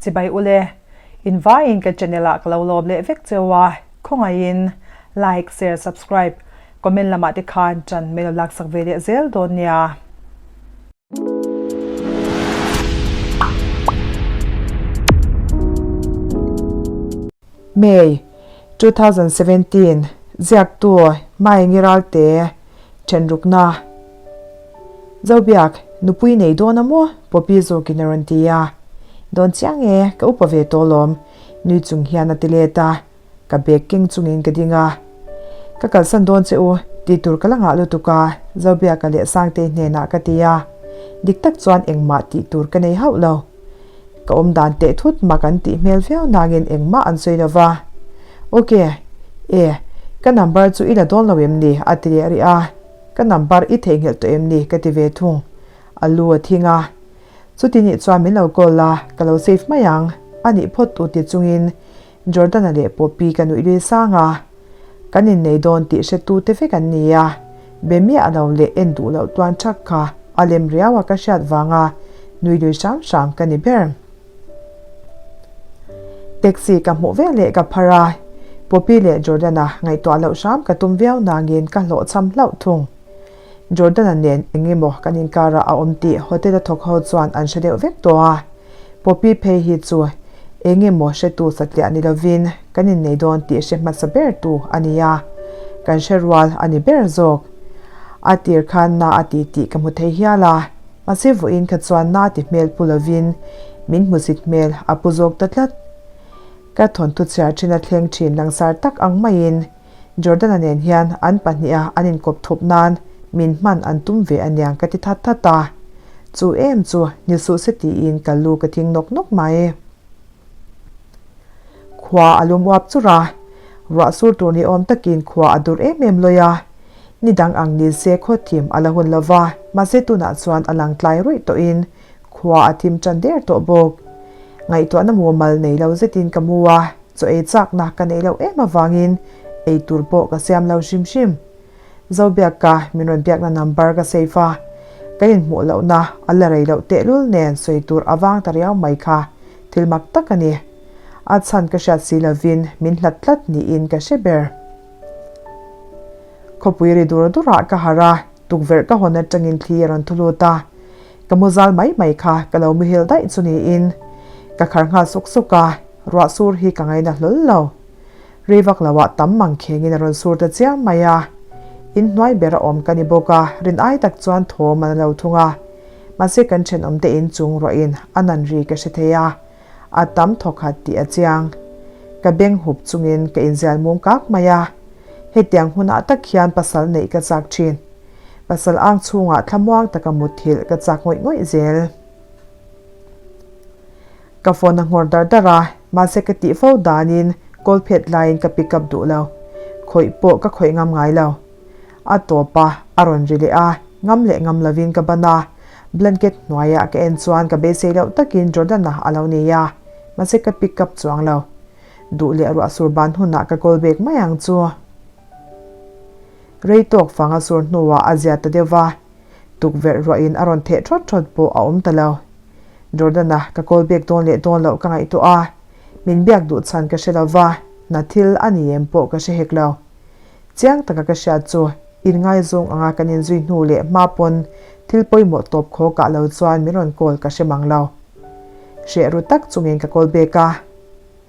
Chibai ule, in vaiin ka channel ah ka lo lawm leh vek cheu a, khawngaihin like, share, subscribe, comment lamah te khan ṭan min lo laksak ve leh zel dawn nia. May, 2017, Ziaktu Maengi Ralte, Ṭhenrukna. Zobiak, nupui nei dawn a maw? Poppy zawkin a rawn ti a. Dawn chiang e, ka upa ve tawh lawm, nui chung hian a ti let a. Ka bag keng chungin ka ding a. Ka kalsan dawn che u, tih tur ka la ngah lutuk a, Zobiaka leh Sangtei hnenah ka ti a. Dik tak chuan engmah tih tur ka nei hauh lo. Ka awm dan teh thut mak an tih hmel viau nangin engmah an sawi lo va. Ok, e, ka number chu i la dawn lo em ni? a ti leh rih a. Ka number i theihnghilh tawh em ni? ka ti ve thung. A lu a thing a. Chuti nih chuan min lo call a, ka lo save mai ang. A nih phawt u ti chungin Jordan-a leh Poppy ka nuih lui sang a. Kan innei dawn tih hretu te vek an ni a. Be miah lo leh en duh loh tuan thak kha a lem riau a ka hriat vanga nui lui hram hram ka ni ber. Taxi ka hmuh vel leh ka phar a, Poppy leh Jordan-a ngaihtuah loh hram ka tum viau nangin ka hlawhchham hlauh thung. Jordan-a nen eng emaw kan inkarah a awm tih hotel-a thawk ho chuan an hre deuh vek tawh a, Poppy phei hi chu eng emaw hretu satliah ni lovin kan innei dawn tih hre hmasa ber tu a ni a, kan hre rual a ni ber zawk. A tir khan na a ti tih ka hmu thei hial a, mahse vawiin kha chuan na ti hmel pu lovin min hmusit hmel a pu zawk ta tlat. Ka thawnthu chhiar thin a thleng thin langsar tak ang maiin Jordan-a nen hian an pahniha an inkawp thup nan min hman an tum ve aniang ka ti that that a. Chu em chu ni suh se tiin ka lu ka thing nawk nawk mai. Khua a lum uap chur a, ruah sur tur ni awm takin khua a dur em em lawi a. Ni dang ang ni se khaw thim a la hun lo va, mahse tunah chuan a lang tlai ruih tawhin khua a thim tan der tawh bawk. Ngaihtuahna mumal nei lo zetin ka mu a. Chaw ei chakna ka neih loh em avangin ei tur pawh ka siam lo hrim hrim. Zobiakka min rawn biakna number ka save a, kan inhmuh lohna a la rei loh tehlul nen sawi tur a vang ta riau mai kha thil mak tak a ni. A chhan ka hriat si lovin min hlat tlat niin ka hre ber. Khawpui ri dur durah ka harh a, tukverh ka hawn atangin thli a rawn thu lut a, ka mu zal mai mai kha ka lo muhil daih chu niin ka khar nghal suk suk a, ruah sur hi ka ngaina hlawl lo. Rei vak loah tam mang khengin a rawn sur ta chiam mai a, inhnuai ber a awm ka ni bawk a, rin ai tak chuan thawm an lo thung a, mahse kan thenawmte inchung ruahin a nan ri ka hre thei a. A tam thawkhat tih a chiang. Ka beng hup chungin ka inzial mum kak mai a. Hetiang hunah tak hian pasal neih ka chak thin. Pasal ang chhungah thlamuang taka mutthilh ka chak ngawih ngawih zel. Ka phone a nghawr dar dar a, mahse ka tih fo danin call phet laiin ka pick up duh lo. Khawih pawh ka khawih ngam ngai lo. A tawp a, a rawn ri leh a, ngam leh ngam lovin ka ban a. Blanket hnuaiah ka en chuan ka beisei loh takin Jordan-a a lo nei a, mahse ka pick up chuang lo. Duh leh ruah sur ban hunah ka call back mai ang chu. Rei tawk fang a sur hnuah a zia ta deuh va, tukverh ruahin a rawn theh thawt thawt pawh a awm ta lo. Jordan-a ka call back dawn leh dawn loh ka ngaihtuah a, min biak duh chhan ka hre lo va, hna thil a ni em pawh ka hre hek lo. Chiang taka ka hriat chu inngaizawng anga kan inzui hnu leh hma pawn thil pawimawh tawp khaw kah lo chuan min rawn call ka hre mang lo. Hreh ru tak chungin ka call back a,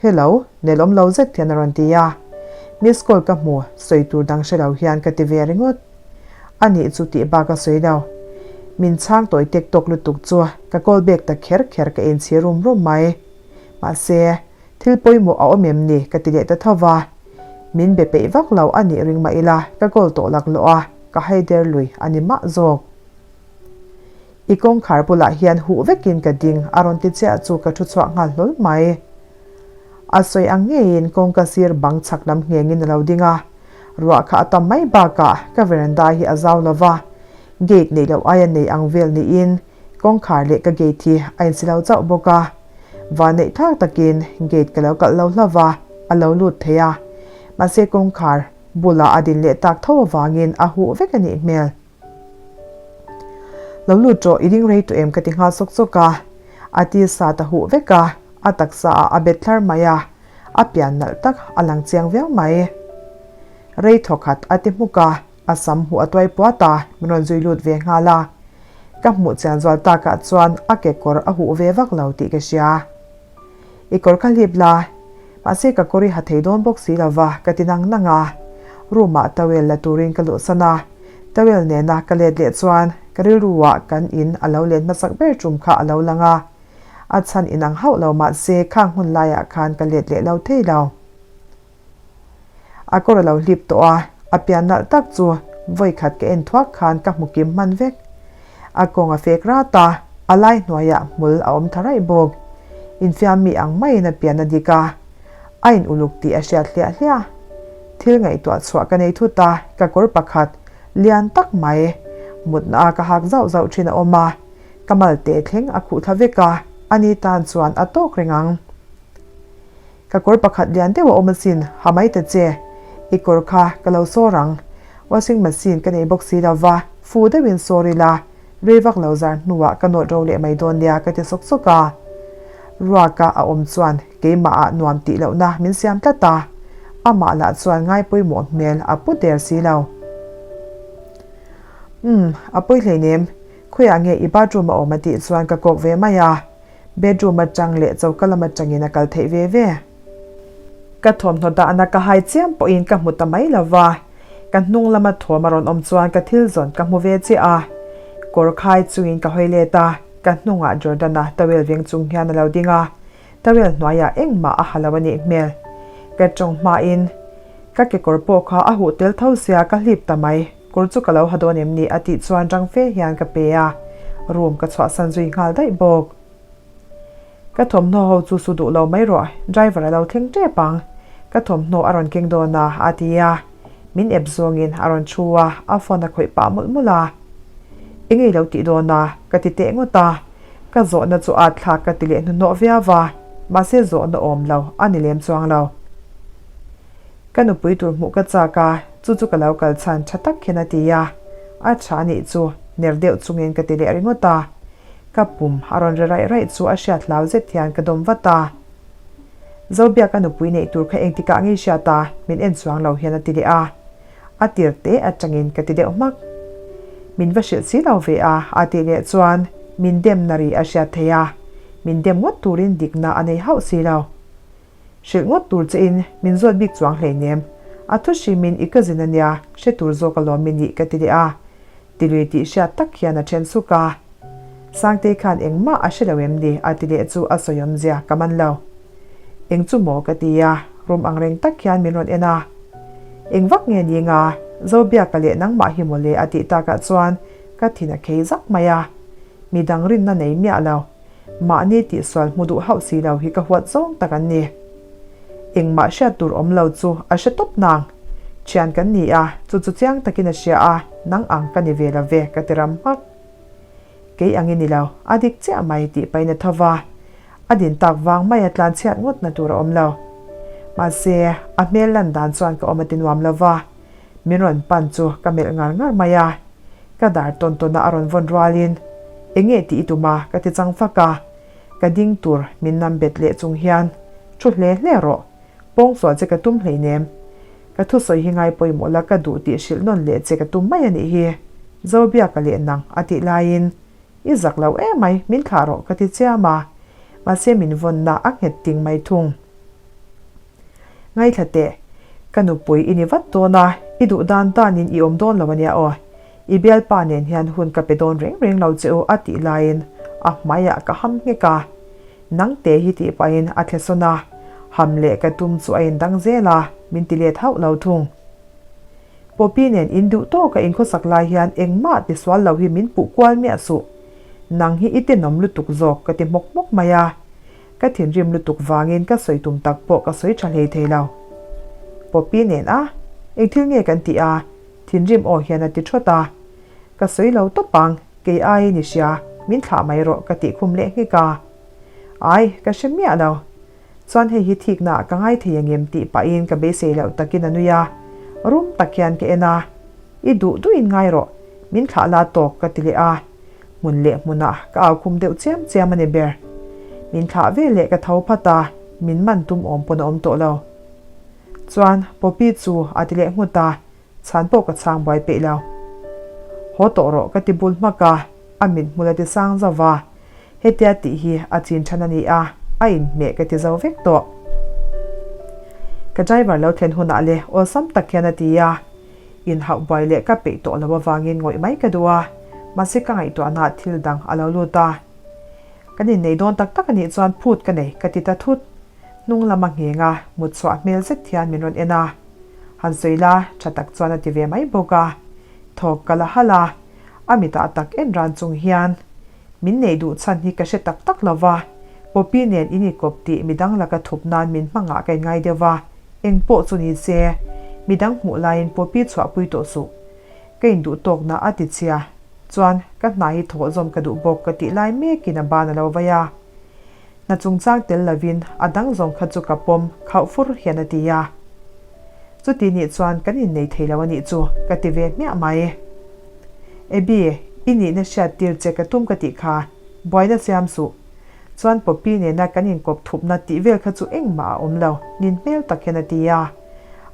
Hello, nelawm lo zet hian a rawn ti a. Miss call ka hmu, sawi tur dang hre lo hian ka ti ve ringawt. A nih chu tih bak a sawi lo. Min chhang tawi tek tawk lutuk chu ka call back ta kher kher ka inchhir rum rum mai. Mahse, Thil pawimawh a awm em ni? ka ti leh ta tho va. Min be peih vak lo a nih ring mah ila, ka call tawh lak lawh a, ka haider lui a ni mah zawk. I kawngkhar bulah hian huh vekin ka ding a rawn ti chiah chu ka thu chhuak nghal hlawl mai. A sawi ang ngeiin kawngka sir bang chhak lam nghengin a lo ding a, ruah kha a tam mai bakah ka veranda hi a zau lo va, gate neih loh aia nei ang vel niin Kawngkhar leh ka gate hi a insi lo chauh bawk a, vanneih thlak takin gate ka lo kalh lo hlauh va, a lo lut thei a. Mahse kawngkhar bulah a din leh tak tho avangin a huh vek a nih hmel. Lo lut rawh, i ding rei tawh em ka ti nghal sawk sawk a, a tisa ta huh vek a. A taksa ah a bet thlar mai a, a pian nalh tak a lang chiang viau mai. Rei thawkhat a ti hmuk a, a sam hmuh a tuai puat a, min rawn zui lut ve nghal a. Ka hmuh chian zual takah chuan a kekawr a huh ve vak lo tih ka hria. I kawr kha hlip la, mahse ka kawr i ha thei dawn bawk si lova ka ti nang nang a. Room ah towel la turin ka luhsan a, towel nena ka let leh chuan ka rilru ah kan in a lo len hmasak ber tum kha a lo lang a. A chhan inang hauh lo mahse khang hun laiah khan ka let leh lo thei lo. A kawr a lo hlip tawh a, a pian nalh tak chu vawi khat ka en thuak khan ka hmu kim hman vek. A kawng a fek rat a, a lai hnuaiah hmul a awm tha raih bawk. Infiam mi ang maiin a pian a dik a, a in uluk tih a hriat hliah hliah. Thil ngaihtuah chhuah ka nei thut a, ka kawr pakhat lian tak mai mutna a ka hak zauh zauh thin a awm a, ka mal te thleng a khuh thla vek a, ani tan chuan a tawk reng ang. Ka kawr pakhat lian deuh a awm asin, ha mai ta che. I kawr kha ka lo sawr ang. Washing machine ka nei bawk si lo va, fu deuhin sawr ila, rei vak lo zar hnuah ka nawt ro leh mai dawn nia ka ti sawk sawk a. Ruaka a awm chuan keimah ah nuam tih lohna min siam tlat a, amah lah chuan ngai pawimawh hmel a pu der si lo. Umm, a pawi hleinem, khawiah nge i bathroom a awm a tih chuan ka kawk ve mai a. Bedroom atang leh choka lam atangin a kal theih ve ve. Ka thawmhnaw dahna ka hai chiam pawhin ka hmu ta mai lo va, ka hnung lama thawm a rawn awm chuan ka thil zawn ka hmu ve chiah a. Kawr khai chungin ka hawi let a, ka hnungah Jordan-a towel veng chung hian a lo ding a, towel hnuaiah engmah a ha lo a nih hmel. Ka tawng hmain ka kekawr pawh kha a huh tel tho sia ka hlip ta mai. Kawr chu ka lo ha dawn em ni a tih chuan rang fe hian ka pe a, room ka chhuahsan zui nghal daih bawk. Ka thawmhnaw ho chu su duh lo mai rawh, driver a lo thleng tep ang, ka thawmhnaw a rawn keng dawn a a ti a, min ep zawngin a rawn thu a, a phone a khawih pah mawlh mawlh a. Eng ei lo tih dawn a? ka ti teh ngawt a, ka zawhna chu at thlak ka ti leh hnuhnawh viau va, mahse zawhna awm lo a ni lem chuang lo. Ka nupui tur hmuh ka chak a, chu chu ka lo kal chhan tha tak hian a ti a, a tha anih chu ner deuh chungin ka ti leh ringawt a, ka pum a rawn ri raih raih chu a hriat hlau zet hian ka dawm vat a. Zobiaka nupui neih tur kha engtikah ngei hriat a, min en chuang lo hian a ti leh a, a tir te atangin ka ti deuh hmak. Min va hrilh si lo ve a, a tih leh chuan min demna ri a hriat thei a, min dem ngawt turin dikna a nei hauh si lo. Hrilh ngawt tur che in min zawt bik chuang hleinem. A thu hrim in i cousin a nia, hre tur zawk alawm i nih ka ti leh a. Tilui tih hriat tak hian a then suk a. Sangtei khan engmah a hre lo em ni a ti leh chu a sawi awmzia ka man lo. Eng chu maw ka ti a, rum ang reng tak hian min rawn en a. Eng vak nge ni nga, Zobiaka leh nangmah hi mawle a tih takah chuan ka thin a khei zak mai a. Midang rinna nei miah lo. Mahni tihsual hmu duh hauh si lo hi ka huat zawng tak an ni. Engmah hriat tur awm lo chu a hre tawp nang. Thian kan ni a, chu chu chiang takin a hria a, nang ang ka ni ve lo ve ka ti ram hmak. Kei ang i ni lo, a dik chiah mai tih pahin a tho va. A din tak vang maia tlan chhiat ngawtna tur a awm lo. Mahse, a hmel lan dan chuan ka awm a ti nuam lo va, min rawn pan chu ka melh ngar ngar mai a. Ka dar tawn tawn a a rawn vawn rualin, Eng nge tih i tum a? ka ti chang fak a. Ka ding tur min nam bet leh chung hian, Thu hle hle rawh. Pawngsual che ka tum hleinem. Ka thusawi hi ngai pawimawh la ka duh tih hrilh nawn leh che ka tum mai a nih hi. Zobiaka leh nang a tih laiin, I zak lo emai, min thlah rawh ka ti chiam a. Mahse min vawnna a nghet ting mai thung. Ngaithla teh, ka nupui i ni vat dawn a, i duh dan danin i awm dawn lo ania aw. I bialpa nen hian hun ka pe dawn reng reng lo che u a tih laiin a hmaiah ka ham nghek a. Nang te hi tih pahin a thle sawn a, ham leh ka tum chu a indang zel a, min ti let hauh lo thung. Poppy nen in duh tawka inkhawsak lai hian engmah tisual lo hi min puh kual miah suh. Nang hi i tenawm lutuk zawk ka ti hmawk hmawk mai a. Ka thinrim lutuk vangin ka sawi tum tak pawh ka sawi tha hlei thei lo. Poppy nen a, eng thil nge kan tih a? Thinrim aw hian a ti thawt a. Ka sawi lo tawp ang, kei aiin i hria, min thlah mai rawh ka tih khum leh nghek a. Ai, ka hre miah lo. Chuan hei hi thikna ah ka ngai thei angem tih pahin ka beisei loh takin a nui a. Rum tak hian ka en a. I duh duhin ngai rawh, min thlah la tawk ka ti leh a. Hmun leh hmunah ka au khum deuh chiam chiam a ni ber. Min thlah ve leh ka tho phat a, min man tum awm pawn a awm tawh lo. Chuan, Poppy chu a ti leh nghut a, chhan pawh ka chhang buai peih lo. Haw tawh rawh ka ti bul hmak a, a mithmul a ti sang zauh va. Hetia tih hi a chin than a ni a, a inhmeh ka ti zo vek tawh. Ka driver lo thlen hunah leh awlsam tak hian a ti a, inhauh buai leh ka peih tawh lo avangin ngawih mai ka duh a, mahse ka ngaihtuahnaah thil dang a lo lut a. Kan innei dawn tak tak a nih chuan phut ka nei ka ti ta thut. Hnung lama ngheng a, mut chhuah hmel zet hian min rawn en a. Han sawi la, tha tak chuan a ti ve mai bawk a. Thawk ka la halh a, a mitah tak en ran chung hian, Min neih duh chhan hi ka hre tak tak lo va, Poppy nen in ikawp tih midang laka thup nan min hmangah ka inngai deuh va, eng pawh chu ni se, midang hmuh laiin Poppy chhuahpui tawh suh. Ka induh tawkna a ti chhia. Chuan, ka hna hi thawh zawm ka duh bawk ka tih lai mekin a ban a lo vai a. Hna chungchang tel lovin a dang zawng kha chu ka pawm khauh fur hian a ti a. Chuti nih chuan kan innei thei lo a nih chu ka ti ve hmiah mai. Abby, i nihna hriat tir che ka tum ka tih kha, buaina siam suh. Chuan Poppy nena kan inkawp thupna tih vel kha chu engmah a awm lo, nin hmel tak hian a ti a.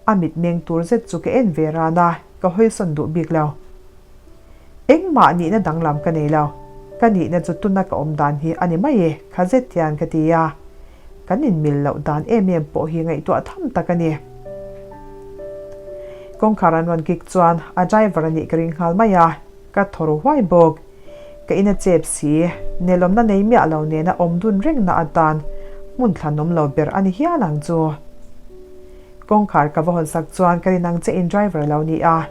A mitmeng tur zet chu ka en ve ran a, ka hawisawn duh bik lo. Engmah nihna danglam ka nei lo. Ka nihna chu tuna ka awm dan hi a ni mai e, kha zet hian ka ti a. Kan inmil loh dan em em pawh hi ngaihtuah tham tak a ni. Kawngkhar an rawn kik chuan a driver a nih ka ring nghal mai a, ka thaw ru huai bawk. Ka in a chep si, nelawmna nei miah lo nena awm dun rengna atan hmun thlanawm lo ber a ni hial ang chu. Kawngkhar ka va hawn sak chuan ka rin ang che in driver a lo ni a,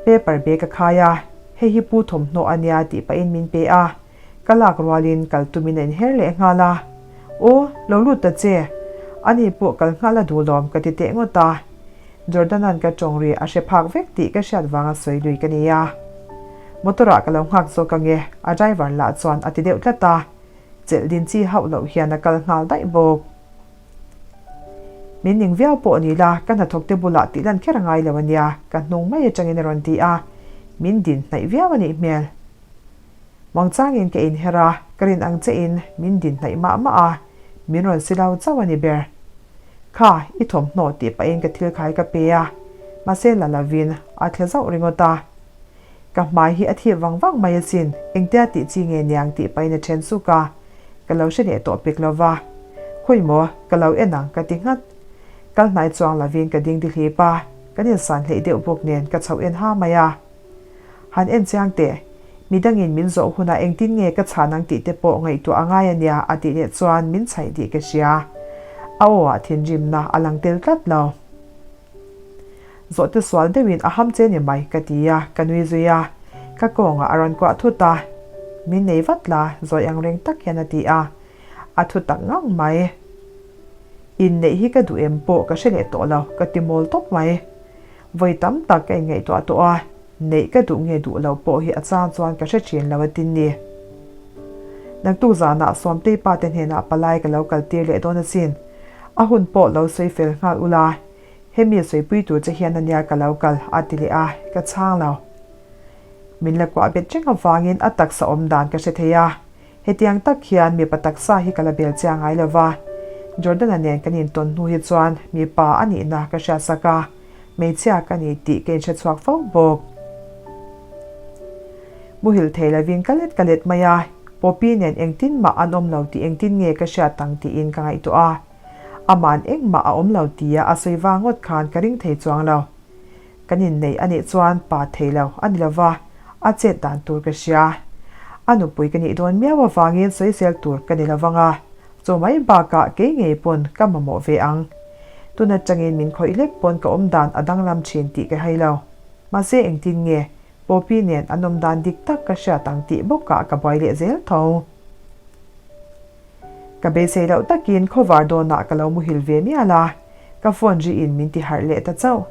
paper bag a khai a, hei hi pu thawmhnaw a nia tih pahin min pe a, ka lak rualin kal tumin a inher leh nghal a, Aw, lo lut ta che, ani pawh kal nghal a duh lawm ka ti teh ngawt a, Jordan-a'n ka tawng ri a hre phak vek tih ka hriat vanga sawi lui ka ni a, motor-ah ka lo nghak zawk ange a driver lah chuan a ti deuh tlat a, chelh din chi hauh loh hian a kal nghal daih bawk. Min ning viau pawh ni la, ka hnathawkte bulah tih lan kher a ngai lo a nia, ka hnung mai atangin a rawn ti a, min din hnaih viau a nih hmel. Muangchangin ka inher a, ka rin ang chein min din hnaih mah mah a, min rawn si lo chauh a ni ber. Kha, i thawmhnaw tih pahin ka thil khai ka pe a, mahse la lovin a thle zauh ringawt a. Ka hmai hi a thip vang vang mai asin, engtia tih chi nge niang tih pahin a then suk a, ka lo hre leh tawh pek lo va. Khawi maw, ka lo en ang ka ti nghat. Kal hnai chuang lovin ka ding dihlip a, kan insan hleih deuh bawk nen ka chhoh en ha mai a. Han en chiang teh, midangin min zawh hunah engtin nge ka chhan ang tih te pawh ngaihtuah a ngai ania a tih leh chuan min chhaih tih ka hria. A aw ah thinrimna a lang tel tlat lo. Zawhte sual deuhin a ham che ni mai ka ti a, ka nui zui a. Ka kawngah a rawn kuah thut a, Min nei vat la, zawi ang reng tak hian a ti a. A thu tak ngang mai. Inneih hi ka duh em pawh ka hre leh tawh lo, ka ti mawl tawp mai. Vawi tam tak ka inngaihtuah tawh a, neih ka duh nge duh lo pawh hi a chang chuan ka hre thin lo a tin ni. Naktuk zanah Sawmtei pa te hnenah palai ka lo kal tir leh dawn asin. A hun pawh lo sawi fel nghal ula, hemi sawipui tur che hian ania ka lo kal a ti leh a, ka chhang lo. Min la kuah bet reng avangin a taksa awm dan ka hre thei a, hetiang tak hian mipa taksa hi ka la bel chiang ngai lo va, Jordan-a nen kan intawn hnu hi chuan mipa a nihna ka hriatsak a, hmeichhia ka ni tih ka inhre chhuak fo bawk. Muhil thei lovin ka let ka let mai a, Poppy nen engtin mah an awm lo tih engtin nge ka hriat ang tiin ka ngaihtuah a. Ama'n engmah a awm lo tia a sawi vang ngawt khan ka ring thei chuang lo. Kan inneih a nih chuan pa thei lo a ni lova, a chet dan tur ka hria. A nupui ka nih dawn miau avangin sawisel tur ka ni lovang a, chaw mai bakah kei ngei pawn ka mamawh ve ang. Tun atangin min khawih hlek pawn ka awm dan a danglam thin tih ka hai lo. Mahse engtin nge Poppy nen an awm dan dik tak ka hriat ang tih bawkah ka buai leh zel tho. Ka beisei loh takin khawvar dawnah ka lo muhil ve mial a, ka phone riin min ti harh leh ta chauh.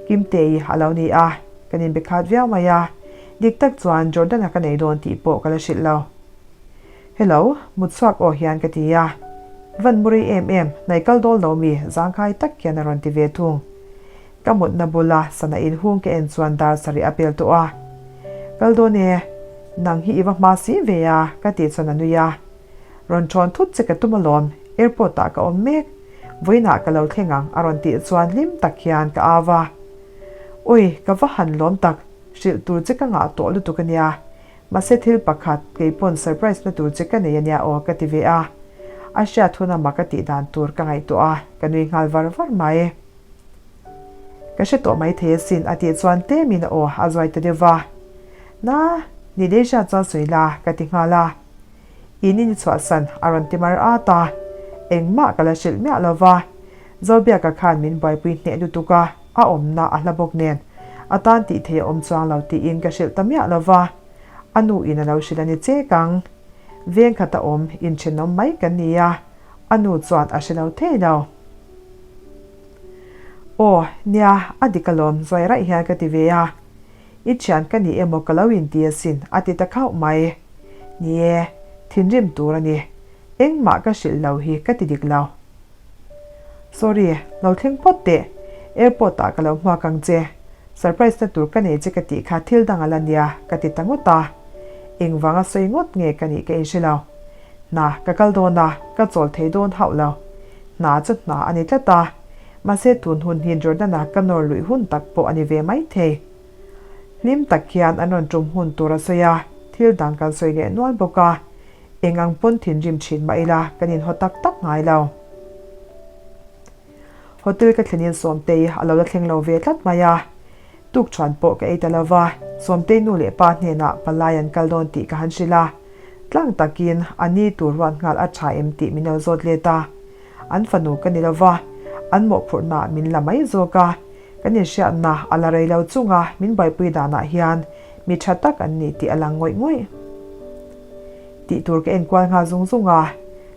Kimtei a lo ni a, kan inbe khat viau mai a, dik tak chuan Jordan-a ka nei dawn tih pawh ka la hrilh lo. Hello, mut chhuak aw hian ka ti a. Van mu rei em em, hnai kal dawl lo mi, zangkhai tak hian a rawn ti ve thung. Ka mutna bula sana inhung ka en chuan dar sarih a pel tawh a. Kal dawn e, nang hi i va hma si ve a, ka tih chuan a nui a. Rawn ṭhawn thut che ka tum alawm, airport ah ka awm mek, vawiinah ka lo thleng ang a rawn tih chuan hlim tak hian ka au a. Ui, ka va han lawm tak, hrilh tur che ka ngah tawh lutuk a nia. Mahse thil pakhat, kei pawn surprise na tur che ka nei a nia aw ka ti ve a. A hriat hun ama ka tih dan tur ka ngaihtuah a, ka nui nghal var var mai. Ka hre tawh mai thei asin a tih chuan tlemin a aw a zuai ta deuh va. Na, ni lei hriat chuan sawi la ka ti nghal a. In in i chhuahsan a rawn ti mar at a. Engmah ka la hrilh miah lo va. Zobiaka khan min buaipui hneh lutuk a, a awmna a hla bawk nen a tan tih thei a awm chuang lo tiin ka hrilh ta miah lo va. A nu in a lo hrilh a ni chek ang. Veng khat a awm inthenawm mai kan ni a, a nu chuan a hre lo thei lo. Aw, nia, a dik alawm, zuai raih hian ka ti ve a. I thian ka ni emaw ka lo inti asin, a ti ta khauh mai. Ni e, thinrim tur a ni. Engmah ka hrilh lo hi ka ti dik lo. Sorry, lo thleng phawt teh. Airport ah ka lo hmuak ang che. Surprise na tur ka nei che ka tih kha thil dang a la nia, ka ti ta ngawt a. Engvanga sawi ngawt nge ka nih ka inhre lo. Hna ka kal dawn a, ka chawl thei dawn hauh lo. Hna chu hna a ni tlat a, mahse tun hun hi Jordan-a ka nawr luih hun tak pawh a ni ve mai thei. Hlim tak hian an rawn tum hun tur a sawi a, thil dang kan sawi leh nual bawk a, eng ang pawn thinrim thin mah ila kan inhaw tak tak ngai lo. Hotel ka thlenin Sawmtei a lo la thleng lo ve tlat mai a, Tukṭhuan pawh ka ei ta lo va, Sawmtei nu leh pa hnenah palai an kal dawn tih ka han hrilh a. Tlang takin a ni tur ruat nghal a ṭha em tih min lo zawt let a. An fanu ka ni lo va, an mawhphurhna min la mai zawk a. Kan inhriatna a la rei lo chunga min buaipui danah hian mi ṭha tak an ni tih a lang ngawih ngawih. Tih tur ka enkual nghal zung zung a,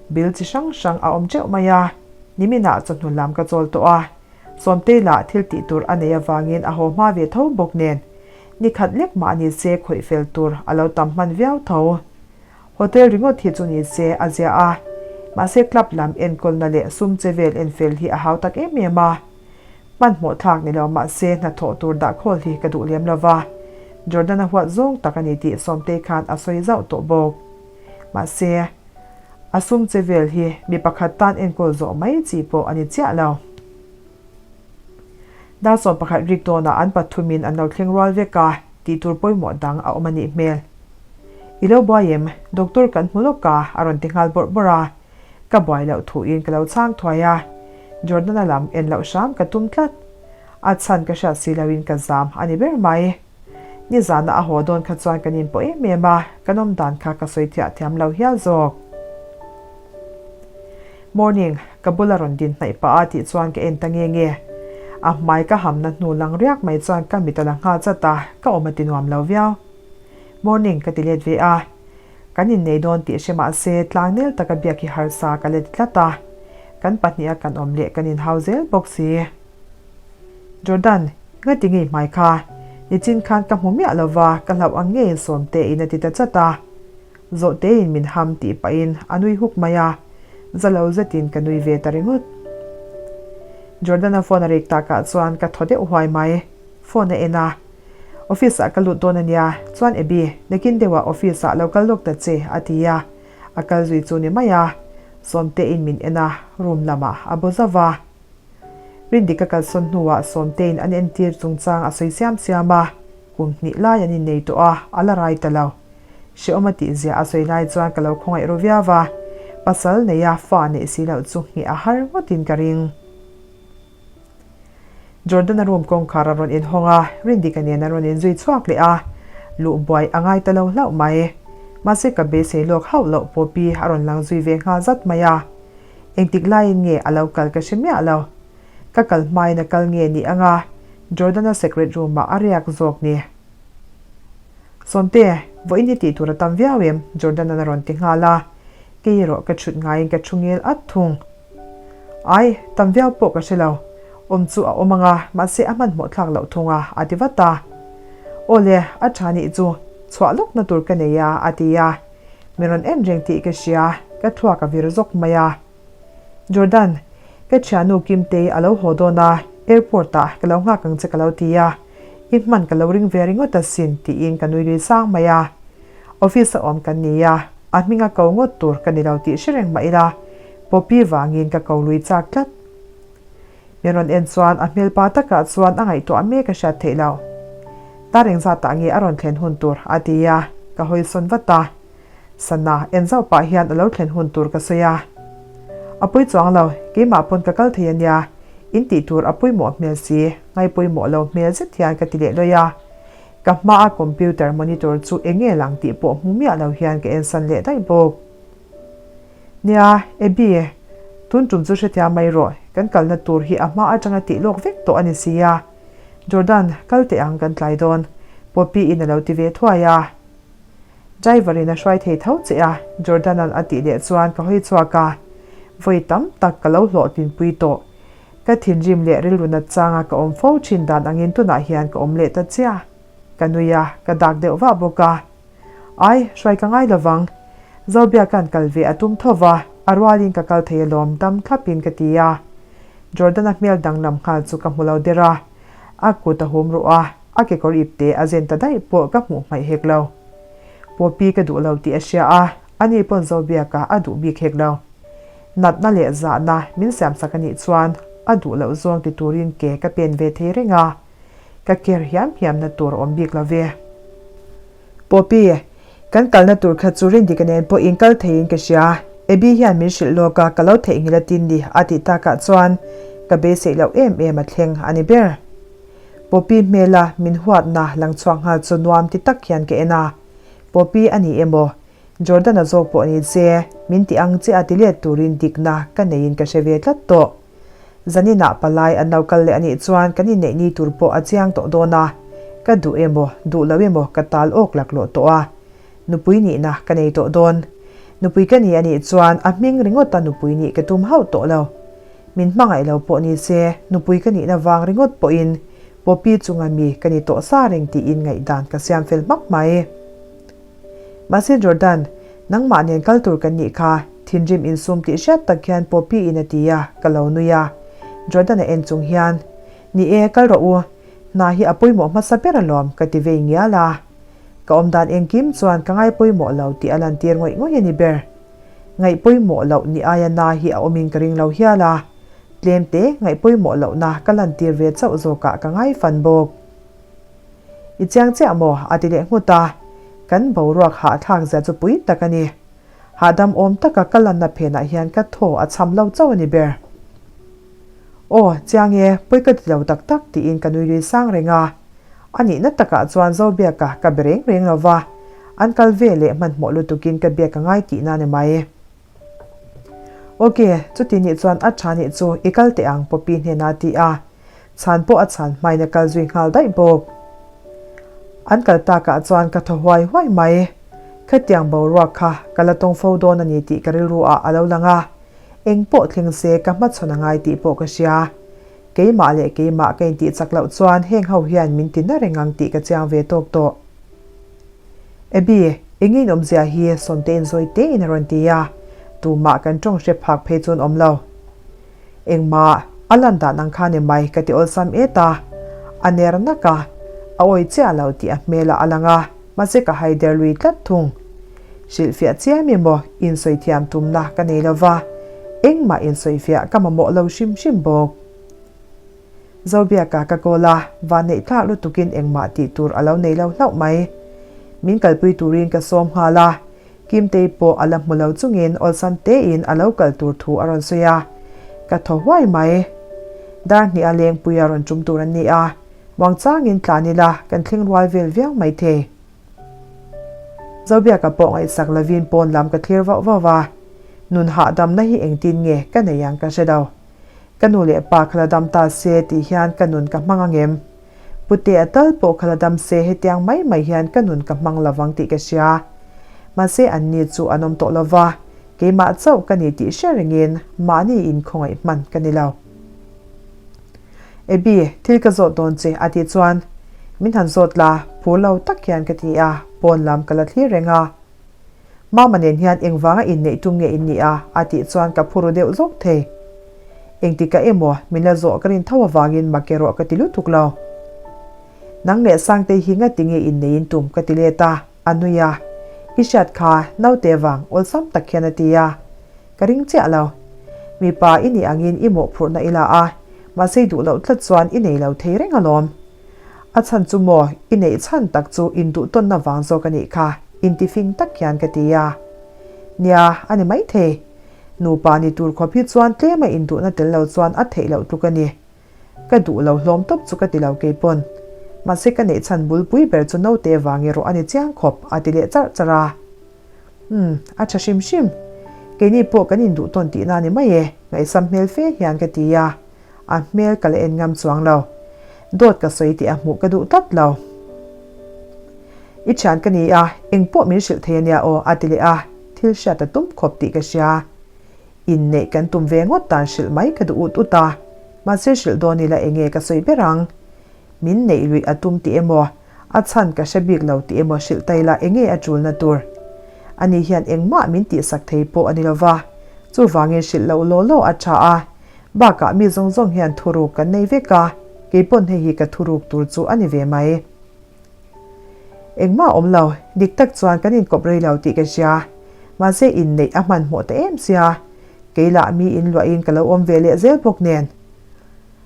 bill chi hrang hrang a awm ṭeuh mai a. Niminah chawhnu lam ka chawl tawh a. Sawmtei lah thil tih tur a nei avangin a haw hma ve tho bawk nen, ni khat lek mah ni se khawih fel tur a lo tam hman viau tho. Hotel ringawt hi chu ni se a zia a, mahse club lam enkawlna leh sum che vel en fel hi a hau tak em em a. Hmanhmawh thlak ni lo mahse hnathawh tur dah khawl hi ka duh lem lo va, Jordan-a huat zawng tak a ni tih Sawmtei khan a sawi zauh tawh bawk. Mahse, a sum che vel hi mi pakhat tan enkawl zawh mai chi pawh a ni chiah lo. Dar 11 rik dawnah an pathumin an lo thleng rual vek a, tih tur pawimawh dang a awm a nih hmel. I lo buai em? Doctor kan hmu lawk a, a rawn ti nghal bawrh bawrh a. Ka buai loh thuin ka lo chhang thuai a, Jordan-a lam en loh hram ka tum tlat. A chhan ka hriat si loin ka zam a ni ber mai. Nizana a haw dawn kha chuan kan inpawh em em a, kan awm dan kha ka sawi thiah thiam lo hial zawk. Morning, ka bula rawn din hnaih pah a tih chuan ka en ta nge nge. A hmai ka hamna hnu lang riak mai chuan ka mit a la nghal chat a, ka awm a ti nuam lo viau. Morning ka ti let ve a, kan innei dawn tih hre mah se tlangnel taka biak hi harsa ka la ti tlat a, kan pahniha kan awm leh kan inhau zel bawk si. Jordan, ngati ngei hmai kha? Nichin khan ka hmu miah lo va, ka hlauh ang ngeiin Sawmtein a ti ta chat a. Zawhtein min ham tih pahin a nui huk mai a, za lo zetin ka nui ve ta ringawt. Jordan-a phone a rik takah chuan ka thaw deuh huai mai. Phone a en a, Office-ah ka lut dawn a nia, chuan Abby, nakin deuhah office-ah lo kal lawk ta che, a ti a. A kal zui chu ni mai a, Sawmtein min en a, room lamah a bo zauh va. Rindik a kalsawn hnuah Sawmtein an entir chungchang a sawi siam siam a, kum hnih lai an innei tawh a, a la rai ta lo. Hrehawm a tihzia a sawi lai chuan ka lo khawngaih ru viau a, pasal neia fa neih si loh chu ngheh a har ngawtin ka ring. Jordan-a room kawngkhar a rawn inhawng a, Rindika nen a rawn inzui chhuak leh a, luh buai a ngai ta lo hlauh mai. Mahse ka beisei lawk hauh loh Poppy a rawn lang zui ve nghal zat mai a. Engtik laiin nge a lo kal ka hre miah lo. Ka kal hmain a kal nge ni anga Jordan-a secret room-ah a riak zawk ni. Sawmte, vawiin hi tih tur a tam viau em? Jordan-a'n a rawn ti nghal a. Kei erawh ka chhut ngaiin ka thu ngel at thung. Ai, tam viau pawh ka hre lo. Awm chu a awm anga, mahse a hmanhmawh thlak loh thung a, a ti vat a. Aw le, a tha nih chu, chhuah lawkna tur ka nei a, a ti a. Min rawn en reng tih ka hria, ka thluak a vir zawk mai a. Jordan, ka thiannu Kimtei a lo haw dawn a, airport ah ka lo nghak ang che ka lo ti a, i hman ka lo ring ve ringawt asin tiin ka nui lui sang mai a. Office a awm kan ni a, A hming a ko ngawt tur ka ni lo tih hre reng mah ila, Poppy vangin ka ko lui chak tlat. Min rawn en chuan a hmelpa takah chuan a ngaihtuah mek a hriat theih lo. Tar engzatah nge a rawn thlen hun tur a ti a, ka hawi sawn vat a. Sana en zauh pah hian a lo thlen hun tur ka sawi a. A pui chuang lo, keimah pawn ka kal thei a nia, in tih tur a pawimawh hmel si, ngaipawimawh lo hmel zet hian ka ti leh lawih a. Ka hmaa computer monitor chu eng nge lang tih pawh hmu miah lo hian ka ensan leh daih bawk. Nia, Abby, tun tum chu hrethiam mai rawh, kan kalna tur hi a hma atanga tih lawk vek tawh a ni si a. Jordan, kal teh ang kan tlai dawn, Poppy in a lo ti ve thuai a. Driver in a hruai thei tho che a, Jordan-a'n a tih leh chuan ka hawi chhuak a, vawi tam tak ka lo hlawhtlinpui tawh. Ka thinrim leh rilru nat changa ka awm fo thin dan angin tunah hian ka awm leh ta chiah. Ka nui a, ka dak deuh vah bawk a. Ai, hruai ka ngai lovang. Zobiaka'n kal ve a tum tho va, a rualin ka kal thei alawm dam thlapin ka ti a. Jordan-a hmel danglam nghal chu ka hmu lo der a. A kut a hum ruh a, a kekawr ipte a zen ta daih pawh ka hmuh hmaih hek lo. Poppy ka duh lo tih a hria a, ani pawn Zobiaka a duh bik hek lo. Natna leh zahna min siamsak a nih chuan a duh loh zawng ti turin ke ka pen ve thei reng a, ka ker hiam hiamna tur a awm bik lo ve. Poppy, kan kalna tur kha chu Rindika nen pawh in kal theiin ka hria, Abby hian min hrilh lawk a, ka lo theihnghilh a tin ni a tih takah chuan ka beiseih loh em em a thleng a ni ber. Poppy hmela min huatna lang chhuak nghal chu nuam ti tak hian ka en a, Poppy a ni emaw? Jordan-a zawk pawh ni che, min ti ang che a ti let turin dikna ka neiin ka hre ve tlat tawh. Zaninah palai an lo kal leh a nih chuan kan inneih ni tur pawh a chiang tawh dawn a, ka duh emaw, duh lo emaw ka tal awk laklawh tawh a, nupui nihna ka nei tawh dawn. Nupui ka ni a nih chuan a hming ringawta nupui nih ka tum hauh tawh lo. Min hmangaih lo pawh ni se, nupui ka nihna vang ringawt pawhin Poppy chunga mi ka ni tawh sa reng tiin ngaihdan ka siam fel hmak mai. Mahse Jordan, nangmah nen kal tur kan nih kha, thinrim insum tih hriat tak hian Poppy in a ti a, ka lo nui a. Jordan a en chung hian, Ni e, kal rawh u, hna hi a pawimawh hmasa ber alawm ka ti vei ngial a. Ka awmdan engkim chuan ka ngai pawimawh lo tih a lantir ngawih ngawih a ni ber. Ngaih pawimawh loh ni aia na hi a awmin ka ring lo hial a, tlemte ngaih pawimawh lohna ka lantir ve chauh zawkah ka ngai fan bawk. I chiang chiah maw? a ti leh nghut a, kan boruak hahthlak zia chu pui tak a ni. Hahdam awm taka ka lanna phenah hian ka thaw a cham lo chauh a ni ber. Aw, chiang e, pawi ka ti lo tak tak tiin ka nui lui sang reng a. A nihna takah chuan Zobiaka ka be reng reng lo va, an kal ve leh hmanhmawh lutukin ka biak a ngai tihna a ni mai. Ok, chuti nih chuan a tha nih chu i kal teh ang Poppy hnenah a ti a, chhan pawh a chhan hmain a kal zui nghal daih bawk. An kal takah chuan ka thaw huai huai mai. Khatiang boruak kha ka la tawng fo dawn a ni tih ka rilru ah a lo lang a, eng pawh thleng se ka hmachhawn a ngai tih pawh ka hria. Keimah leh keimah ka intih chak loh chuan heng ho hian min ti na reng ang tih ka chiang ve tawk tawh. Abby, eng in awmzia hi Sawmte in zawi te in a rawn ti a, tumah kan tawng hre phak phei chuan awm lo. Engmah, a lan dan ang kha ni mai ka ti awlsam et a, a ner nak a, a awi chiah lo tih a hmelah a lang a, mahse ka hai der lui tlat thung. Hrilhfiah chiam emaw insawi thiam tumna ka nei lo va, engmah insawifiah ka mamawh lo hrim hrim bawk. Zobiaka ka call a, vanneih tlak lutukin engmah tih tur a lo nei lo hlauh mai. Min kalpui turin ka sawm nghal a, Kimtei pawh a la hmu lo chungin awlsam tein a lo kal tur thu a rawn sawi a, ka thaw huai mai. Dar hnih a lengpui a rawn tum tur an ni a, muangchangin tlan ila kan thleng rual vel viau mai thei. Zobiaka pawh ngaihsak lovin pawn lam ka thlir vauh vauh a, nun hahdamna hi engtin nge ka nei ang ka hre lo. Ka nu leh pa kha la dam ta se tih hian ka nun ka hmang angem? Putea tal pawh kha la dam se hetiang mai mai hian ka nun ka hmang lovang tih ka hria. Mahse an ni chu an awm tawh lova, keimah chauh ka ni tih hre rengin mahni in khawngaih hman ka ni lo. Abby, thil ka zawt dawn che a tih chuan min han zawt la, phur lo tak hian ka ti a, pawn lam ka la thlir reng a. Mama nen hian engvanga inneih tum nge in nih a? a tih chuan ka phuru deuh zawk thei. Engtikah emaw min la zawh ka rin tho avangin mak erawh ka ti lutuk lo. Nang leh Sangtei hi ngati nge inneihin tum ka ti let a, a nui a. I hriat kha naute vang awlsam tak hian a ti a, ka ring chiah lo. Mipa i nih angin i mawhphurhna i la a, mahse i duh loh tlat chuan i nei lo thei reng alawm. A chhan chu maw i neih chhan tak chu induhtawnna vang zawk a nih kha, intifing tak hian ka ti a. Nia, a ni maithei. Nupa ni tur khawp hi chuan tlema induhna tel lo chuan a theih loh tluk a ni. Ka duh lo hlawm tawp chu ka ti lo keipawn. Mahse ka neih chhan bulpui ber chu naute vang erawh a ni chiang khawp a ti leh charh charh a. Umm, a tha hrim hrim. Keini pawh kan induh tawn tihna a ni mai e, ngaihsam hmel fe hian ka ti a. A hmel ka la en ngam chuang lo. Dawt ka sawi tih a hmuh ka duh tlat lo. I thian ka ni a, eng pawh min hrilh thei a nia aw a ti leh a, thil hriat a tum khawp tih ka hria. Inneih kan tum ve ngawt dan hrilh mai ka duh ut ut a, mahse hrilh dawn ila enge ka sawi ber ang? Min neih luih a tum tih emaw, a chhan ka hre bik lo tih emaw hrilh ta ila enge a tulna tur? Ani hian engmah min tihsak thei pawh a ni lova, chuvangin hrilh loh law law a tha a, bakah mi zawng zawng hian thuruk kan nei vek a, keipawn hei hi ka thuruk tur chu a ni ve mai. Engmah awm lo, dik tak chuan kan inkawp rei lo tih ka hria. Mahse inneih a hmanhmawh ta em sia, kei lah mi inluahin ka lo awm ve leh zel bawk nen.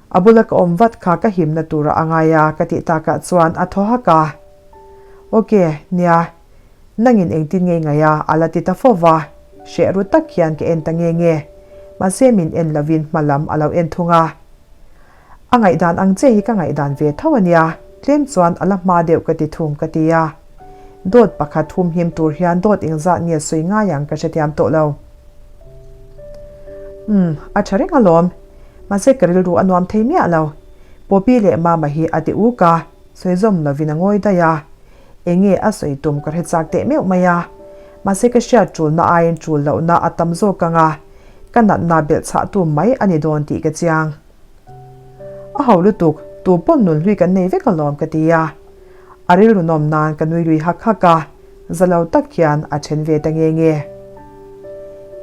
A bula ka awm vat kha ka himna turah a ngai a ka tih takah chuan a thaw hak a. Ok, nia, nangin engtin nge i ngaih a? a la ti ta fo va, hreh ru tak hian ka en ta nge nge. Mahse min en lovin hma lam a lo en thung a. A ngaihdan ang che hi ka ngaihdan ve tho a nia, tlem chuan a la hma deuh ka ti thung ka ti a. Dawt pakhat humhim tur hian dawt engzat nge sawi ngai ang ka hrethiam tawh lo. Umm, a tha reng alawm. Mahse ka rilru a nuam thei miah lo. Poppy leh Mama hi a ti uk a, sawi zawm lovin a ngawi daih a. Enge a sawi tum ka hre chak teh meuh mai a. Mahse ka hriat tulna aiin tul lohna a tam zawk ang a, ka natna belh chhah tum mai a ni dawn tih ka chiang. A ho lutuk, tu pawn nun hlui kan nei vek alawm ka ti a. A rilru nawm nan ka nui lui hak hak a, za lo tak hian a then ve ta nge nge.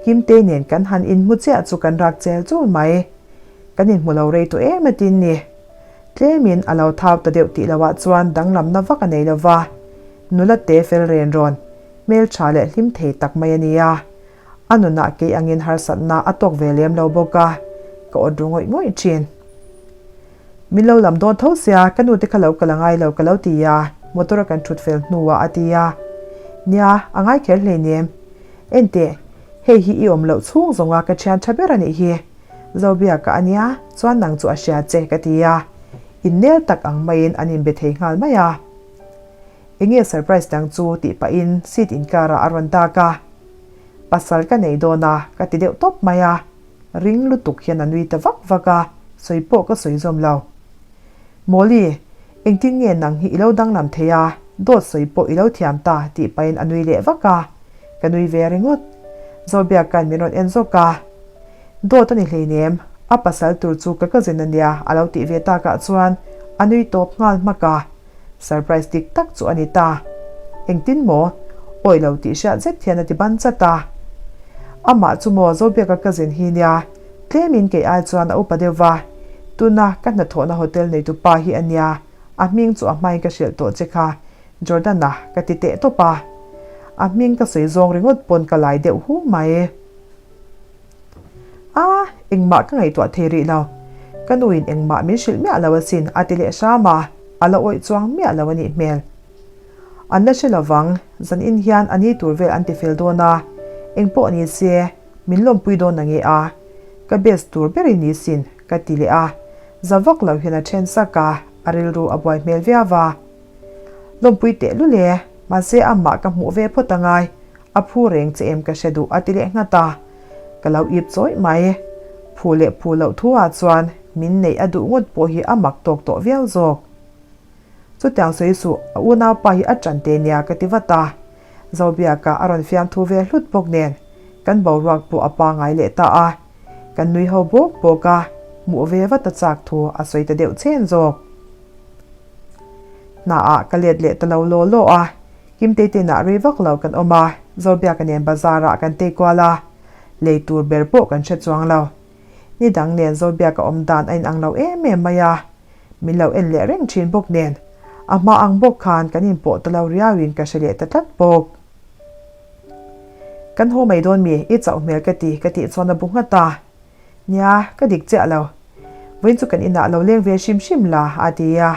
Kimtei nen kan han inhmu chiah chu kan rak chel chul mai. Kan inhmu lo rei tawh em atin ni. Tlemin a lo thau ta deuh tih loah chuan danglamna vak a nei lo va. Nula te fel ren rawn, hmeltha leh hlim thei tak mai a ni a. A nunah kei angin harsatna a tawk ve lem lo bawk a, ka awt ru ngawih ngawih thin. Min lo lam dawn tho sia, ka nute kha lo kal a ngai lo ka lo ti a, motor a kan thut fel hnuah a ti a. Nia, a ngai kher hleinem. Enteh, hei hi i awm loh chhung zawnga ka thian tha ber a nih hi. Zobiaka a nia, chuan nang chu a hria che ka ti a. Innel tak ang maiin an inbe thei nghal mai a. Enge surprise dang chu tih pahin seat inkarah a rawn dak a. Pasal ka nei dawn a ka ti deuh tawp mai a, ring lutuk hian a nui ta vak vak a, sawi pawh ka sawi zawm lo. Mawli, engtin nge nang hi i lo danglam thei a, dawt sawi pawh i lo thiam ta tih pahin a nui leh vak a, ka nui ve ringawt. Zobiaka'n min rawn en zawk a, Dawt a ni hleinem, a pasal tur chu ka cousin a nia a lo tih ve takah chuan a nui tawp nghal hmak a. Surprise dik tak chu a ni ta. Engtin maw? Awih lo tih hriat zet hian a ti ban chat a. Amah chu maw Zobiaka cousin hi nia, tlemin kei ai chuan a upa deuh va. Tuna ka hnathawhna hotel neitu pa hi a nia, a hming chu a hmain ka hrilh tawh che kha, Jordan-a ka ti teh tawp a. A hming ka sawi zawng ringawt pawn ka lai deuh hu mai. A, engmah ka ngaihtuah thei rih lo. Ka nuin engmah min hrilh miah lo asin a ti leh hram a, a la awih chuang miah lo a nih hmel. An la hre lovang, zanin hian a ni tur vel an ti fel dawn a, engpawh ni se, min lawmpui dawn ange a, ka best tur ber i ni sin ka ti leh a, za vak lo hian a then sak a, a rilru a buai hmel viau a. Lawmpui tehlul e, mahse amah ka hmuh ve phawt angai, A phu reng che em ka hre duh a ti leh nghat a, ka lo ip chawih mai. Phu leh phu loh thu ah chuan min neih a duh ngawt pawh hi a mak tawk tawh viau zawk. Chutiang sawi suh, a unaupa hi a ṭan te nia ka ti vat a. Zobiaka a rawn fiamthu ve hlut bawk nen kan boruak pawh a pangai leh ta a, kan nui ho bawk bawk a, hmuh ve vat a chak thu a sawi ta deuh chen zawk. Hna ah ka let leh ta lo law law a, Kimtei te inah rei vak lo kan awm a, Zobiaka nen bazar ah kan tei kual a, lei tur ber pawh kan hre chuang lo. Ni dang nen Zobiaka awm dan a inang lo em em mai a, min lo en leh reng thin bawk nen a hma ang bawk khan kan inpawh ta lo riau in ka hre leh ta tlat bawk. Kan haw mai dawn mi, i chauh hmel ka ti, ka tih chuan a bu nghat a. Nia, ka dik chiah lo. Vawiin chu kan inah lo leng ve hrim hrim la, a ti a.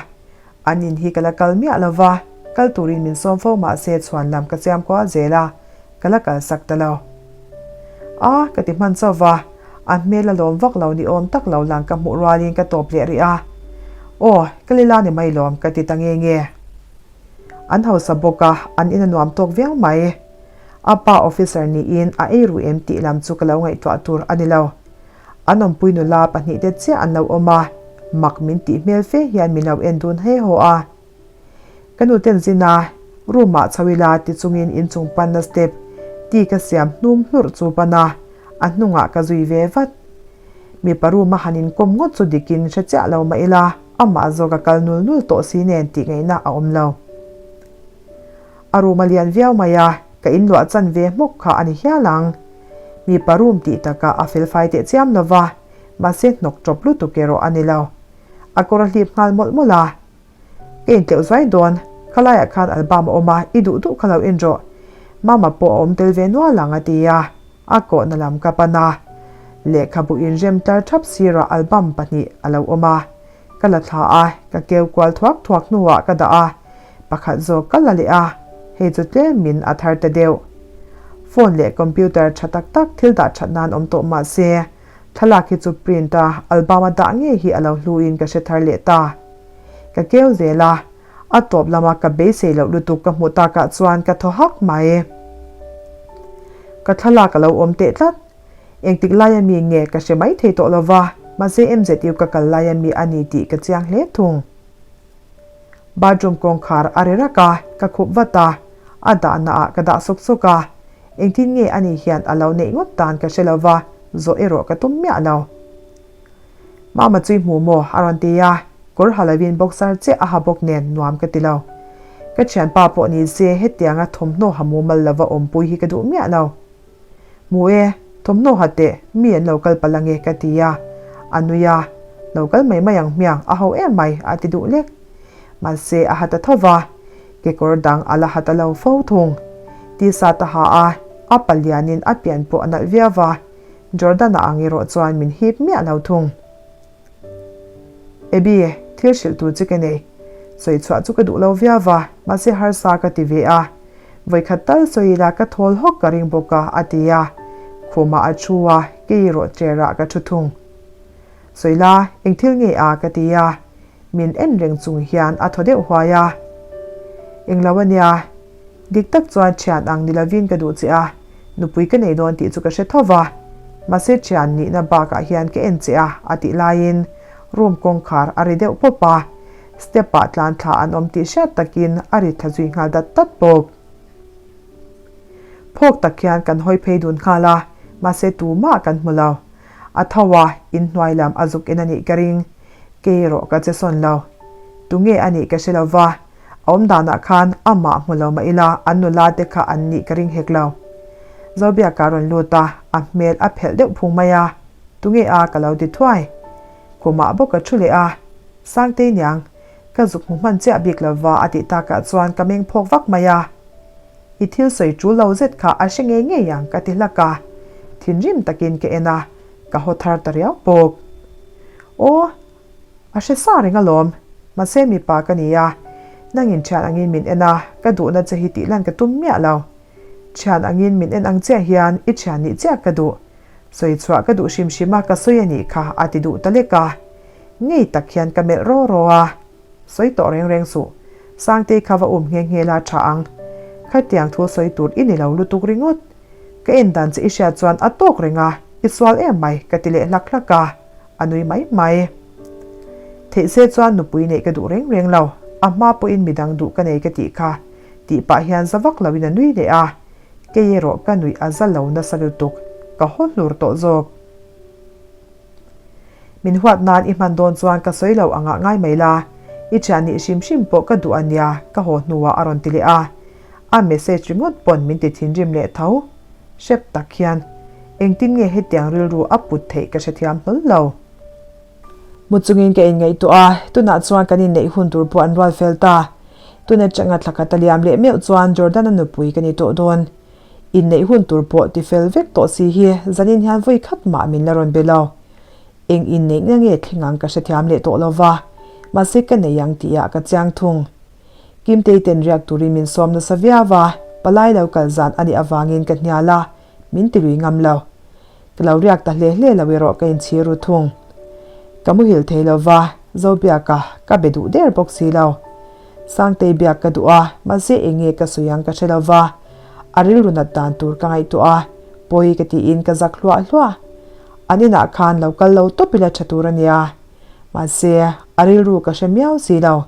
An in hi ka la kal miah lo va, kal turin min sawm fo mah se chhuan lam ka chiam kual zel a, ka la kalsak ta lo. A, ka ti hman chauh va, a hmel a lawm vak lo ni awm tak lo lang ka hmuh rualin ka tawp leh rih a. Aw, ka lila ni mai lawm ka ti ta nge nge. An hausa bawk a, an in a nuam tawk viau mai. A pa officer niin a ei ru em tih lam chu ka lo ngaihtuah tur a ni lo. An awmpui nula pahnihte chiah an lo awm a, mak min tih hmel fe hian min lo en dun he haw a. Ka nu ten zin a, room ah chho ila ti chungin inchung panna step ti ka siam hnum hlurh chu pan a, a hnungah ka zui ve vat. Mipa room a han inkawm ngawt chu dikin hre chiah lo mah ila, amah zawk a kal nul nul tawh si nen tih ngaihna a awm lo. A room a lian viau mai a, ka inluah chan ve hmawk kha a ni hial ang. Mipa room tih takah a felfai teh chiam lo va, mahse hnawk ṭawp lutuk erawh a ni lo. A kawr a hlip nghal mawlh mawlh a. Ka intleuh zuai dawn, khalaiah khan album a awm a, i duh duh kha lo en rawh. Mama pawh a awm tel ve nual ang a ti a, a kawhna lam ka pan a. Lehkhabu inrem tlar ṭhap sirah album pahnih a lo awm a. Ka la thla a, ka keu kual thuak thuak hnuah ka dah a, pakhat zawk ka la leh a, hei chu tlemin a thar ta deuh. Phone leh computer tha tak tak thil dah that nan awm tawh mah se, thlalak hi chu print a, album a dah ngei hi a lo hluin ka hre thar leh ta. Ka keu zel a, a tawp lama ka beisei loh lutuk ka hmuh takah chuan ka thaw hak mai. Ka thlalak a lo awm teh tlat. Engtik laia mi nge ka hre mai thei tawh lova, mahse MZU ka kal laia mi a ni tih ka chiang hle thung. Bathroom kawngkhar a ri rak a, ka khup vat a, a dahna ah ka dah sawk sawk a. Engtin nge ani hian a lo neih ngawt dan ka hre lova, zawh erawh ka tum miah lo. Mama chu i hmu maw? a rawn ti a, kawr ha lovin boxer chiah a ha bawk nen nuam ka ti lo. Ka thianpa pawh ni se hetianga thawmhnaw ha mumal lova awmpui hi ka duh miah lo. Hmu e, thawmhnaw ha teh, mi an lo kal palh ange ka ti a. A nui a, Lo kal mai mai ang hmiang, a ho em mai, a ti duh lek. Mahse a ha ta tho va, kekawr dang a la ha ta lo fo thung. Tisa ta ha a, a palianin a pian pawh a nalh viau va, Jordan-a ang erawh chuan min hip miah lo thung. Abby, thil hrilh tur che ka nei. Sawi chhuah chu ka duh lo viau va, mahse harsa ka ti ve a. Vawikhat tal sawi ila ka thawl hawk ka ring bawk a, a ti a. Khumah a thu a, kei erawh chair ah ka thu thung. Sawi la, eng thil nge a? ka ti a. Min en reng chung hian a thaw deuh huai a. Englo a nia. Dik tak chuan thian ang ni lovin ka duh che a, nupui ka nei dawn tih chu ka hre tho va. Mahse thian nihna bakah hian ka en che a, a tih laiin room kawngkhar a ri deuh pawp a, step ah tlan thla an awm tih hriat takin a ri thla zui nghal dat dat bawk. Phawk tak hian kan hawi phei dun nghal a, mahse tumah kan hmu lo. A tho a, inhnuai lam a zuk en a nih ka ring. Kei erawh ka che sawn lo. Tunge a nih ka hre lo va, A awm danah khan amah hmu lo mah ila an nula te kha an nih ka ring hek lo. Zobiaka rawn lut a, a hmel a phelh deuh phung mai a, Tunge a ka lo ti thuai. Khumah bawk ka thu leh a, Sangtei niang, ka zuk hmu hman chiah bik lo va a tih takah chuan ka meng phawk vak mai a. I thil sawi tul lo zet kha a hre ngei ngei ang ka ti hlak a, thinrim takin ka en a, ka haw thar ta riau bawk. Aw. A hre sa reng alawm. Mahse mipa ka ni a, nangin thian angin min en a, ka duhna che hi tih lan ka tum miah lo. Thian angin min en ang chiah hian i thian nih chiah ka duh. Sawi chhuah ka duh hrim hrim a ka sawi a nih kha a ti duh ta lek a. Ngei tak hian ka melh raw raw a. Sawi tawh reng reng suh. Sangtei kha va um nghe nghe la tha ang. Khatiang thu sawi tur i ni lo lutuk ringawt. Ka en dan che i hriat chuan a tawk reng a, i sual em mai ka ti leh hlak hlak a. A nui mai mai. Theih se chuan nupui neih ka duh reng reng lo, a hma pawhin midang duh ka nei ka tih kha, tih pah hian za vak loin a nui leh a, kei erawh ka nuih a za lo nasa lutuk, ka haw hlur tawh zawk. Min huat nan i hman dawn chuan ka sawi lo angah ngai mai la, i thian nih hrim hrim pawh ka duh a nia ka haw hnuah a rawn ti leh a, a message ringawt pawn min ti thinrim leh tho. Hrep tak hian engtin nge hetiang rilru a put theih ka hrethiam hlawl lo. Mu chungin ka inngaihtuah a, tunah chuan kan inneih hun tur pawh an rual fel ta. Tun atanga thla khat a liam leh meuh chuan Jordan-a nupui ka ni tawh dawn. Inneih hun tur pawh tifel vek tawh si hi zanin hian vawi khat mah min la rawn be lo. Eng inneihna nge thleng ang ka hrethiam leh tawh lo va, mahse ka nei ang tihah ka chiang thung. Kimtei ten riak turin min sawm nasa viau a, palai lo kal zan a nih avangin ka hnial a, min ti lui ngam lo. Ka lo riak ta hle hle lo erawh ka inchhir ru thung. Ka muhil thei lo va, Zobiaka ka be duh der bawk si lo. Sangtei biak ka duh a, mahse eng nge ka sawi ang ka hre lo va, a rilru nat dan tur ka ngaihtuah a, pawi ka tiin ka zak hluah hluah. An inah khan lo kal lo tawp ila tha tur a nia. Mahse, a rilru ka hre miau si lo.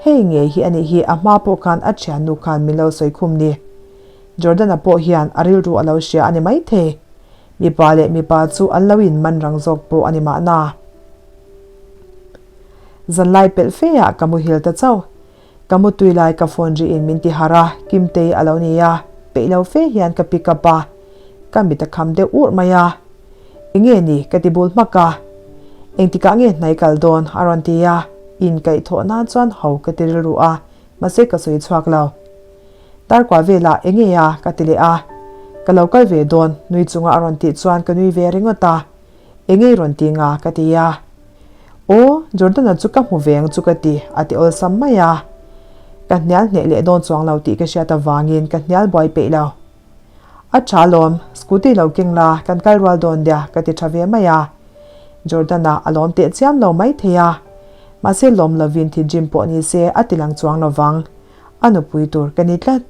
Hei ngei hi a nih hi a hma pawh khan a thiannu khan min lo sawi khum ni. Jordan-a pawh hian a rilru a lo hria a ni maithei. Mipa leh mipa chu an lo in man rang zawk pawh a ni mahna. Zanlai pelh fe ah ka muhil ta chauh. Ka mutui lai ka phone ri in min ti harh a, Kimtei a lo ni a, peih lo fe hian ka pick up a, ka mit a kham deuh urh mai a. Enge ni ka ti bul hmak a. Engtikah nge hnai kal dawn a rawn ti a, inkaih thawh nan chuan ho ka ti rilru a, mahse ka sawi chhuak lo. Tarkua velah enge a ka ti leh a, ka lo kal ve dawn nui chunga a rawn tih chuan ka nui ve ringawt a. Engei rawn ti nga ka ti a. Aw, Jordana chu ka hmu ve ang chu ka ti, a ti awlsam mai a. Ka hnial hneh leh dawn chuang lo tih ka hriat avangin ka hnial buai peih lo. A tha lawm, scooty lo keng la, kan kal rual dawn nia ka ti tha ve mai a. Jordana a lawm teh chiam lo mai thei a. Mahse lawm lovin thinrim pawh ni se a ti lang chuang lo vang. A nupui tur ka ni tlat.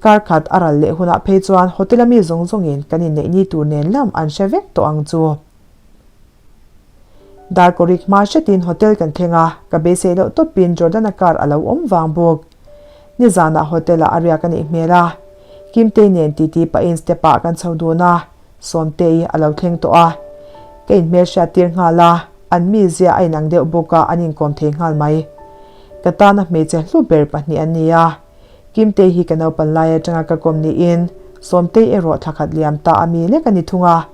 Kar khat a ral leh hunah phei chuan hotel a mi zawng zawngin kan inneih ni tur nen lam an hre vek tawh ang chu. Darkawrik hma hretin hotel kan thleng a, ka beisei loh tawpin Jordan-a car a lo awm vang bawk. Nizanah hotel-ah a riak a nih hmel a, Kimtei nen titi pahin step-ah kan chho dun a, Sawmtei a lo thleng tawh a, ka inhmelhriat tir nghal a, an mizia a inang deuh bawk a, an inkawm thei nghal mai. Ka tana hmeichhe hlu ber pahnih an ni a, Kimtei hi ka naupan lai atanga ka kawm niin Sawmtei erawh thla khat liam ta a mi lek a ni thung a,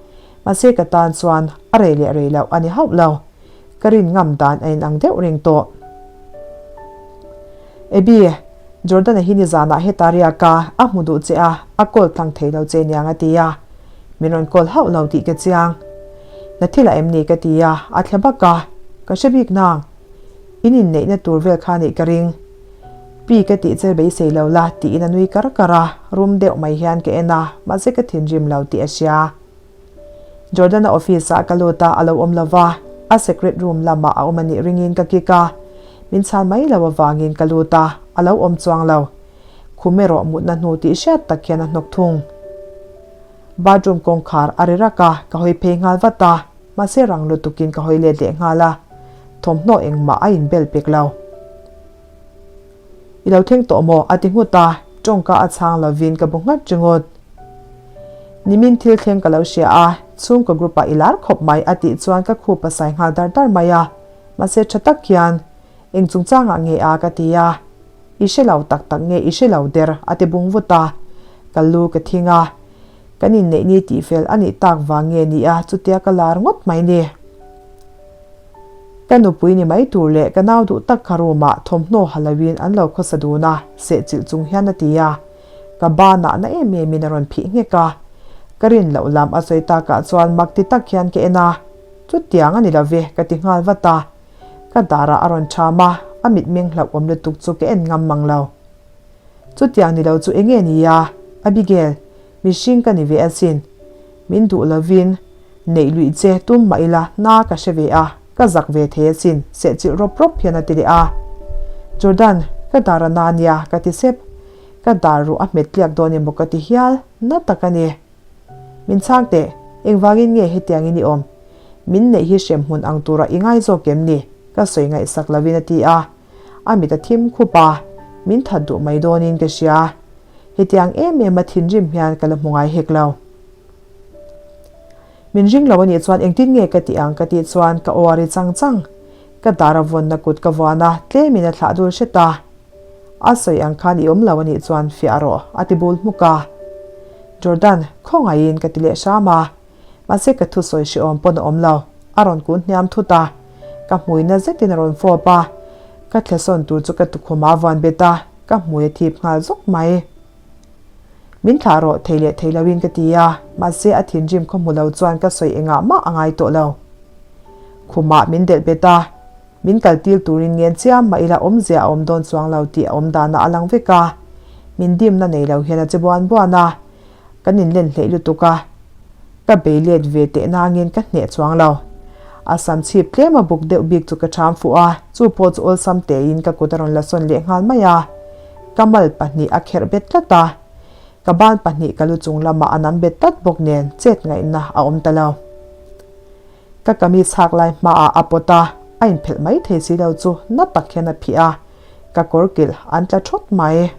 mahse ka tan chuan a rei leh rei loh a ni hauh lo. Ka rin ngam dan a inang deuh reng tawh. Abby, Jordan-a hi nizanah heta riak a, a hmu duh che a, a call tlang thei lo che niang a ti a. Min rawn call hauh lo tih ka chiang. Na thilah em ni ka ti a, a thle bak a, ka hre bik nang. In inneihna tur vel kha nih ka ring. Pi ka tih che beisei lo la tiin a nui kar kar a, rum deuh mai hian ka en a, mahse ka thinrim lo tih a hria. Jordan-a office-ah ka lut a, a lo awm lo va, a secret room lamah a awm a nih ringin ka kick a, min chhan mai lo avangin ka lut a, a lo awm chuang lo. Khum erawh mutna hnu tih hriat tak hian a hnawk thung. Bathroom kawngkhar a ri rak a, ka hawi phei nghal vat a, mahse rang lutukin ka hawi let leh nghal a, thawmhnaw engmah a inbel pek lo. I lo thleng tawh maw? a ti nghut a, tawngka a chhang lovin ka bu nghat ringawt. Nimin thil thleng ka lo hria a, chhungkaw group ah i lar khawp mai a tih chuan ka khup a sai nghal dar dar mai a, mahse tha tak hian eng chungchangah nge a ka ti a, I hre lo tak tak nge i hre lo der a ti bung vut a, ka lu ka thing a, kan inneih ni tih fel a nih tak vang nge ni a chutia ka lar ngawt mai ni. Ka nupui ni mai tur leh ka nau duh tak kha room ah thawmhnaw ha loin an lo khawsa dun a, sehchilh chung hian a ti a. Ka banah na em em in a rawn phih nghek a. Ka rin loh lam a sawi takah chuan mak ti tak hian ka en a, Chutiang a ni lo ve ka ti nghal vat a. Ka darah a rawn ṭham a, a mitmeng hlauhawm lutuk chu ka en ngam mang lo. Chutiang ni lo chu enge ni a, Abigail, mihring ka ni ve asin. Min duh lovin neih luih che tum mah ila na ka hre ve a, ka zak ve thei asin, sehchilh rawp rawp hian a ti leh a. Jordan, ka dar a na ania ka ti sep. Ka dar ruh a hmet tliak dawn emaw ka ti hial, na tak a ni. Min chhang teh, engvangin nge hetiangin i awm? Min neih hi hremhmun ang tura i ngai zawk em ni? Ka sawi ngaihsak lovin a ti a. A mit a thim khup a, min that duh mai dawnin ka hria. Hetiang em em a thinrim hian ka la hmu ngai hek lo. Min ring lo a nih chuan engtin nge ka tih ang ka tih chuan ka aw a ri chang chang. Ka dar a vawnna kut ka vuan a, tlemin a thlah dul hret a. A sawi ang khan i awm lo a nih chuan fiah rawh a ti bul hmuk a. Jordan, khawngaihin ka ti leh hram a. Mahse ka thusawi hrehawm pawn a awm lo. A rawn kun hniam thut a. Ka hmuina zetin a rawn fawp a. Ka thle sawn tur chu ka tukhum a vuan bet a, ka hmui a thip nghal zawk mai. Min thlah rawh thei leh thei loin ka ti a, mahse a thinrim khaw hmu lo chuan ka sawi engah mah a ngai tawh lo. Khumah min delh bet a, min kal til turin ngen chiam mah ila awmzia a awm dawn chuang lo tih a awm danah a lang vek a, min dimna nei lo hian a che buan buan a, kan inlen hleih lutuk a, ka bei let ve teh nangin ka hneh chuang lo. A sam chhip tlem a buk deuh bik chu ka ṭham fuh a, chu pawh chu awlsam tein ka kut a rawn la sawn leh nghal mai a, ka mal pahnih a kherh bet tlat a, ka ban pahnih ka lu chung lamah a nam bet tlat bawk nen chet ngaihna a awm ta lo. Ka kamis hak lai hmaah a pawt a, a inphelh mai thei si lo chu na tak hian a phih a, ka kawr kilh an tla thawt mai.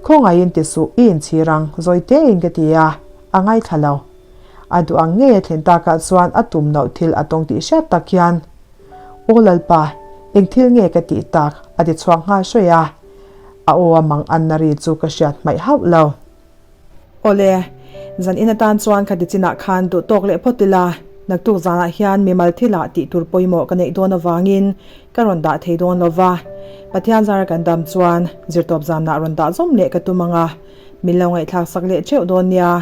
Khawngaihin ti suh i inchhir ang, zawi tein ka ti a, a ngaithla lo. A duh ang ngei a thlen takah chuan a tum loh thil a tawng tih hriat tak hian, Aw Lalpa, eng thil nge ka tih tak? a ti chhuak nghal hraih a, a aw a mang anna ri chu ka hriat hmaih hauh lo. Awle, zan in atan chuan khati chinah khan duh tawk leh phawt ila, naktuk zanah hian mimal thilah tih tur pawimawh ka neih dawn avangin ka rawn dah thei dawn lo va, Pathian zara kan dam chuan zirtawp zanah rawn dah zawm leh ka tum ang a, min lo ngaihthlak sak leh theuh dawn nia.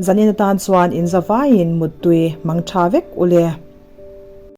Zan in atan chuan in zavaiin muttui mang tha vek ule.